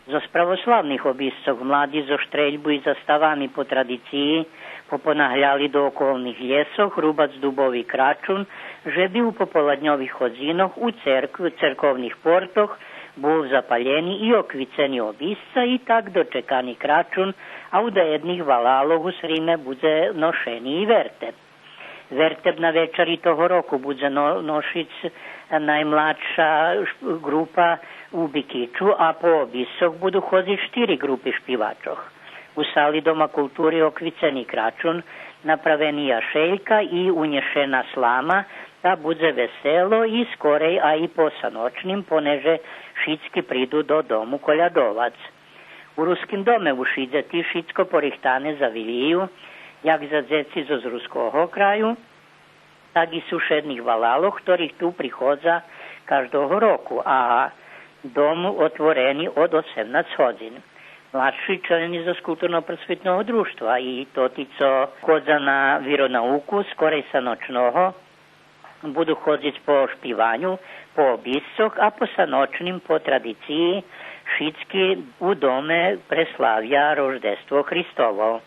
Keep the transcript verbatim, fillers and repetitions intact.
Зоз православних обисцох млади зоз штрельбу и заставами по традициї попонагляли до околних лєсох рубац дубови крачун, же би у пополадньових годзинох у церкви, церковних портох бул запалєни и оквицени обисца и так дочекани крачун, а у даєдних валалох у Сриме будзе ношени и вертеп. Вертеп на вечари того року будзе но-, ношиц наймладша ш-, ґрупа у Бикичу, а по обисцох буду ходзиц штири ґрупи шпивачох. У сали Дома култури оквицени крачун, направени яшелька и унєшена слама, та будзе весело и скорей, а и по саночним, понеже шицки приду додому колядовац. У Руским доме у Шидзе тиж шицко порихтане за Вилию, як за дзеци зоз Руского краю, так и сушедних валалох, хторих ту приходза каждого року, а дом отворени од осемнац годзин. Младши члени зоз културно-просвитного дружтва и тоти цо ходза на виронауку скорей саночного, буду ходзиц по шпиваню, по обисцох, а по саночним, по традициї, шицки у доме преславя Рождество Христово.